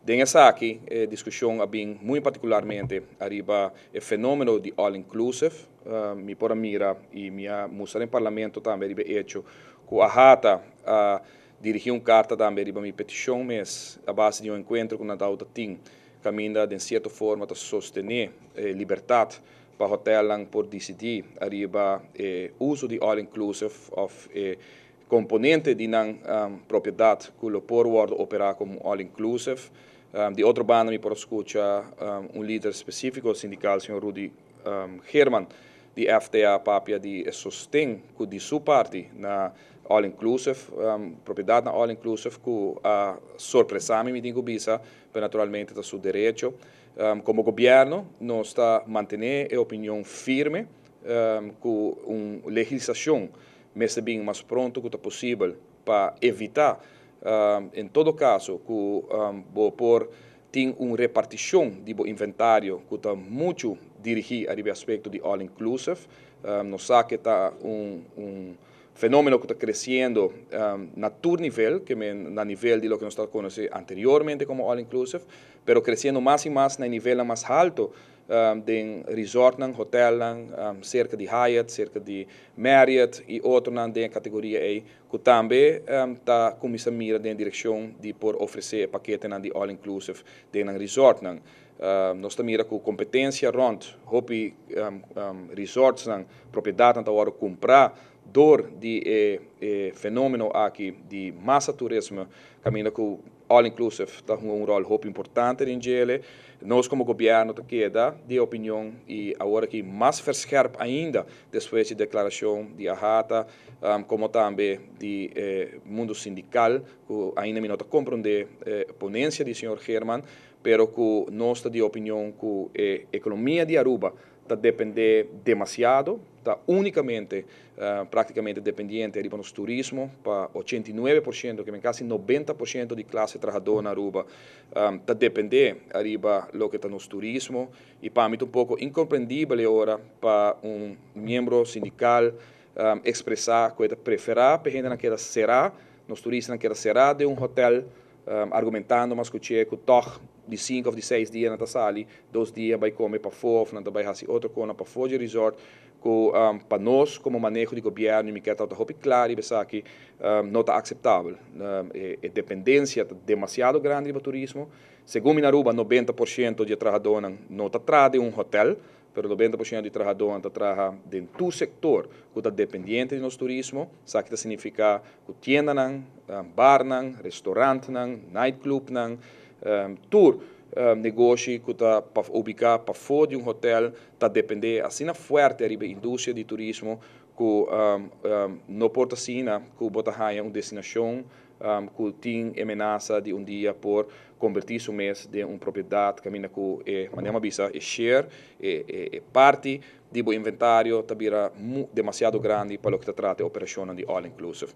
Den esaki, e discusion a bin muy particularmente ariba e fenomeno di all inclusive. Mi por a mira y mi a mustra den Parlamento tambe riba e hecho cu AHATA a dirigi un carta tambe riba mi peticion mes a base di un encuentro cu nan tabatin, caminda den cierto forma ta sostene libertad pa hotelnan por dicidi ariba e uso di all inclusive of e componente di nan propiedad cu lo por wordo opera como all inclusive. Di otro banda, mi por a scucha un lider specifico sindical, señor Rudy Geerman, di FTA, papia di sosten cu di su parti na all inclusive, propiedad na all inclusive, cu a sorpresa mi, mi tin cu bisa, pero naturalmente ta su derecho. Como gobierno, nos ta mantene e opinion firme cu un legislacion mester bin mas pronto cu posibel pa evita, en todo caso, cu bo por tin un reparticion di inventario cu ta mucho dirigi ariba aspecto di all inclusive. Nos sa cu ta un fenomeno cu ta creciendo na tur nivel, cu na nivel di loke nos ta conoce anteriormente como all inclusive, pero creciendo mas y mas na nivel mas halto di resortnan, hotelnan, cerca di Hyatt, cerca di Marriott y otronan den categoria A, cu tambe ta cuminsa mira den direccion di por ofrece paketenan di all inclusive den resortnan. Nos ta mira cu competencia rond hopi resortsnan, propiedadnan ta awor cumpra door di e fenomeno aki di massa turismo, caminda cu all inclusive ta un rol hopi importante den dje. Nos como gobierno ta keda di opinion y awor aki mas verscherp ainda despues di declaracion di AHATA, como tambe di mundo sindical, cu ainda mi no ta comprende ponencia di señor Geerman, pero cu nos ta di opinion cu economia di Aruba ta depende demasiado, ta unicamente, practicamente dependiente di nos turismo, pa 89%, cu casi 90% di clase trahador na Aruba, ta depende ariba loke ta nos turismo, y pa mi un poco incomprendibel ora pa un miembro sindical expresa cu ta prefera pa hende keda sera, nos turistanan keda sera den un hotel, argumentando mas cu cu toch di 5 of di 6 dia nan ta sali, 2 dia bay come pafo, of nan ta bay haci otro cos pafo di resort, cu pa nos como maneho di gobierno, mi kier ta hopi claro esaki, no ta aceptabel. E dependencia ta demasiado grandi pa turismo. Segun na Aruba, 90% di trahadornan no ta traha den un hotel, pero 90% di trahadornan ta traha den tur sector cu ta dependiente di nos turismo. Esaki ta significa cu tiendanan, barnan, restaurantnan, nightclubnan, tur negoshi cu ta ubica pafo di un hotel ta depende asina fuerte riba industria di turismo cu no por ta asina cu bo ta haya un destinacion cu tin amenaza di un dia por converti su mes den un propiedad caminda cu e manera bisa e share e parti di inventario ta bira demasiado grandi pa loke ta trata operacion di all inclusive.